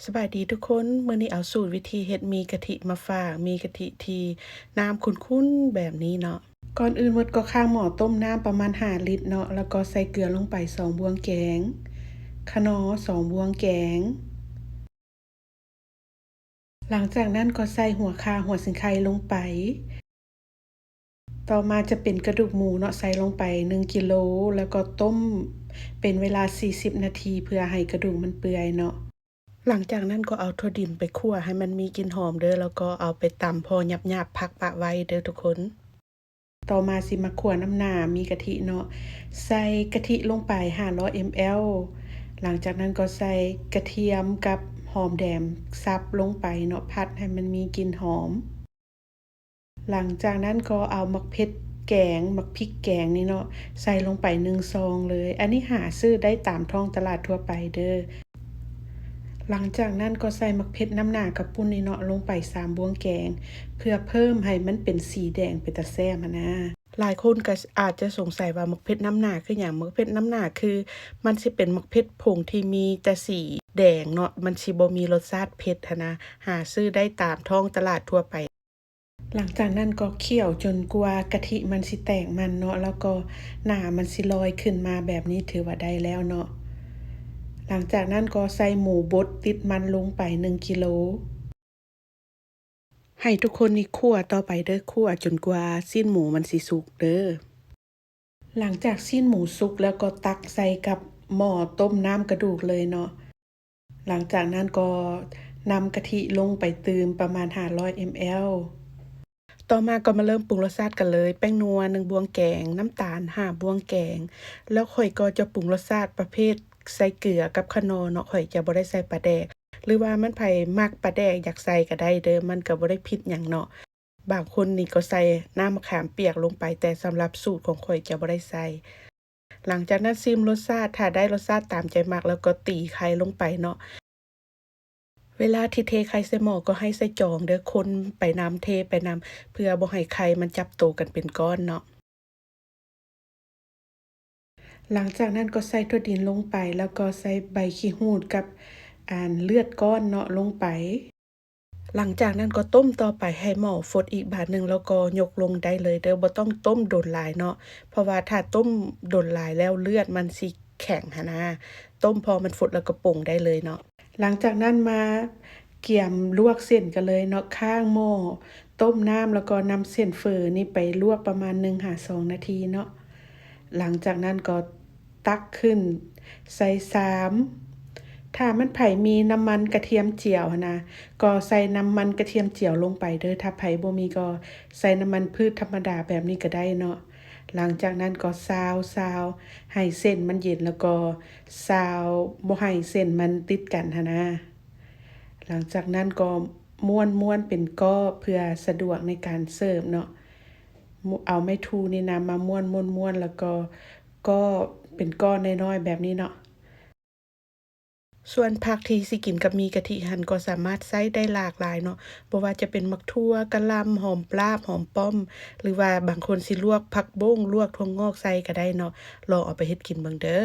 ສະບາຍດີທຸກຄົນ, ມື້ນີ້ເອົາສູດວິທີເຮັດໝີ່ກະທິມາຝາກ, ໝີ່ກະທິທີ່ນ້ຳຂຸ້ນໆແບບນີ້ເນາະ. ກ່ອນອື່ນໝົດກໍຂ້າງໝໍ້ຕົ້ມນ້ຳປະມານຫ້າລິດເນາະ, ແລ້ວກໍໃສ່ເກືອລົງໄປສອງບ່ວງແກງ, ຂະໜໍ່ສອງບ່ວງແກງ. ຫຼັງຈາກນັ້ນກໍໃສ່ຫົວຂ່າຫົວສີໄຄລົງໄປ. ຕໍ່ມາຈະເປັນກະດູກໝູເນາະ, ໃສ່ລົງໄປໜຶ່ງກິໂລ ແລ້ວກໍຕົ້ມເປັນເວລາສີ່ສິບນາທີ ເພື່ອໃຫ້ກະດູກມັນເປື່ອຍເນາະ. ຫຼັງຈາກນັ້ນກໍເອົາຖົ່ວດິນໄປຂົ້ວໃຫ້ມັນມີກິ່ນຫອມເດີ້, ແລ້ວກໍເອົາໄປຕຳພໍຫຍາບໆ ພັກປະໄວ້ເດີ້ທຸກຄົນ. ຕໍ່ມາຊິມາຂົ້ວນ້ຳໜາໝີ່ກະທິເນາະ, ໃສ່ກະທິລົງໄປຫ້າຮ້ອຍເອັມແອລ. ຫຼັງຈາກນັ້ນກໍໃສ່ກະທຽມກັບຫອມແດງສັບລົງໄປເນາະ, ຜັດໃຫ້ມັນມີກິ່ນຫອມ. ຫຼັງຈາກນັ້ນກໍເອົາໝາກເຜັດແກງ, ໝາກພິກແກງນີ້ເນາະ, ໃສ່ລົງໄປໜຶ່ງຊອງເລີຍ. ອັນນີ້ຫາຊື້ໄດ້ຕາມທ້ອງຕະຫຼາດທົ່ວໄປເດີ້. ຫຼັງຈາກນັ້ນກໍໃສ່ໝາກເຜັດນ້ຳໜາກະປຸ້ນນີ້ເນາະ ລົງໄປສາມບ່ວງແກງ ເພື່ອເພີ່ມໃຫ້ມັນເປັນສີແດງເປັນຕາແຊບຫັ້ນນາ. ຫຼາຍຄົນກໍອາດຈະສົງໄສວ່າໝາກເຜັດນ້ຳໜາຄືຫຍັງ? ໝາກເຜັດນ້ຳໜາຄືມັນຊິເປັນໝາກເຜັດຜົງທີ່ມີແຕ່ສີແດງເນາະ, ມັນຊິບໍ່ມີລົດຊາດເຜັດຫັ້ນນາ, ຫາຊື້ໄດ້ຕາມທ້ອງຕະຫຼາດທົ່ວໄປ. ຫຼັງຈາກນັ້ນກໍຂ້ຽວຈົນກວ່າກະທິມັນຊິແຕກມັນເນາະ, ແລ້ວກໍໜາມັນຊິລອຍຂຶ້ນມາແບບນີ້ ຖືວ່າໄດ້ແລ້ວເນາະ. ຫຼັງຈາກນັ້ນກໍໃສ່ໝູບົດຕິດມັນລົງໄປໜຶ່ງກິໂລ. ໃຫ້ທຸກຄົນນີ້ຂົ້ວຕໍ່ໄປເດີ້, ຂົ້ວຈົນກວ່າຊີ້ນໝູມັນຊິສຸກເດີ້. ຫຼັງຈາກຊີ້ນໝູສຸກແລ້ວກໍຕັກໃສ່ກັບໝໍ້ຕົ້ມນ້ຳກະດູກເລີຍເນາະ. ຫຼັງຈາກນັ້ນກໍນຳກະທິລົງໄປຕື່ມປະມານຫ້າຮ້ອຍເອັມແອລ. ຕໍ່ມາກໍມາເລີ່ມປຸງລົດຊາດກັນເລີຍ, ແປ້ງນົວໜຶ່ງບ່ວງແກງ, ນ້ຳຕານຫ້າບ່ວງແກງ, ແລ້ວຂ້ອຍກໍຈະປຸງລົດຊາດປະເພດໃສ່ເກືອກັບຂະໜໍ່ເນາະ, ຂ້ອຍຈະບໍ່ໄດ້ໃສ່ປາແດກ. ຫຼືວ່າມັນໃຜມັກປາແດກຢາກໃສ່ກໍໄດ້ເດີ້, ມັນກໍບໍ່ໄດ້ຜິດຫຍັງເນາະ. ບາງຄົນນີ້ກໍໃສ່ນ້ຳມະຂາມປຽກລົງໄປ, ແຕ່ສຳລັບສູດຂອງຂ້ອຍຈະບໍ່ໄດ້ໃສ່. ຫຼັງຈາກນັ້ນຊີມລົດຊາດ, ຖ້າໄດ້ລົດຊາດຕາມໃຈມັກແລ້ວກໍຕີໄຂ່ລົງໄປເນາະ. ເວລາທີ່ເທໄຂ່ໃສ່ໝໍ້ກໍໃຫ້ໃສ່ຈອງເດີ້, ຄົນໄປນຳ, ເທໄປນຳ, ເພື່ອບໍ່ໃຫ້ໄຂ່ມັນຈັບໂຕກັນເປັນກ້ອນເນາະ. ຫຼັງຈາກນັ້ນກໍໃສ່ຖົ່ວດິນລົງໄປ, ແລ້ວກໍໃສ່ໃບຂີ້ຫູດກັບ ອັນ ເລືອດກ້ອນເນາະ ລົງໄປ. ຫຼັງຈາກນັ້ນກໍຕົ້ມຕໍ່ໄປໃຫ້ໝໍ້ຟົດອີກບາດໜຶ່ງ ແລ້ວກໍຍົກລົງໄດ້ເລີຍເດີ້, ບໍ່ຕ້ອງຕົ້ມດົນຫຼາຍເນາະ, ເພາະວ່າຖ້າຕົ້ມດົນຫຼາຍແລ້ວເລືອດມັນຊິແຂງຫັ້ນນາ. ຕົ້ມພໍມັນຟົດແລ້ວກໍປົງໄດ້ເລີຍເນາະ. ຫຼັງຈາກນັ້ນມາກຽມລວກເສັ້ນກັນເລີຍເນາະ, ຂ້າງໝໍ້ຕົ້ມນ້ຳ ແລ້ວກໍນຳເສັ້ນເຝີນີ້ໄປລວກປະມານໜຶ່ງຫາສອງນາທີເນາະ. ຫຼັງຈາກນັ້ນກໍຕັກຂຶ້ນໃສ່ຊາມ. ຖ້າມັນໃຜມີນ້ຳມັນກະທຽມຈຽວຫັ້ນນະ, ກໍໃສ່ນ້ຳມັນກະທຽມຈຽວລົງໄປເດີ້. ຖ້າໃຜບໍ່ມີກໍໃສ່ນ້ຳມັນພືດທຳມະດາແບບນີ້ກໍໄດ້ເນາະ. ຫຼັງຈາກນັ້ນກໍຊາວ, ຊາວ, ໃຫ້ເສັ້ນມັນເຢັນ ແລ້ວກໍຊາວ, ບໍ່ໃຫ້ເສັ້ນມັນຕິດກັນຫັ້ນນະ. ຫຼັງຈາກນັ້ນກໍມ້ວນ, ມ້ວນເປັນກ້ອເພື່ອສະດວກໃນການເສີບເນາະ. ເອົາໄມ້ທູນີ້ນະມາມ້ວນ, ມ້ວນ, ມ້ວນ ແລ້ວກໍກໍ່ເປັນກ້ອນ້ອຍໆແບບນີ້ເນາະ. ສ່ວນຜັກທີ່ຊິກິນກັບໝີ່ກະທິຫັ້ນກໍສາມາດໃຊ້ໄດ້ຫຼາກຫຼາຍເນາະ, ບໍ່ວ່າຈະເປັນໝາກຖົ່ວ, ກະຫຼ່ຳ, ຫອມປາບ, ຫອມປ້ອມ ຫຼືວ່າບາງຄົນຊິລວກຜັກບົ້ງ, ລວກຖົ່ວງອກໃສ່ກໍໄດ້ເນາະ. ລອງເອົາໄປເຮັດກິນເບິ່ງເດີ້.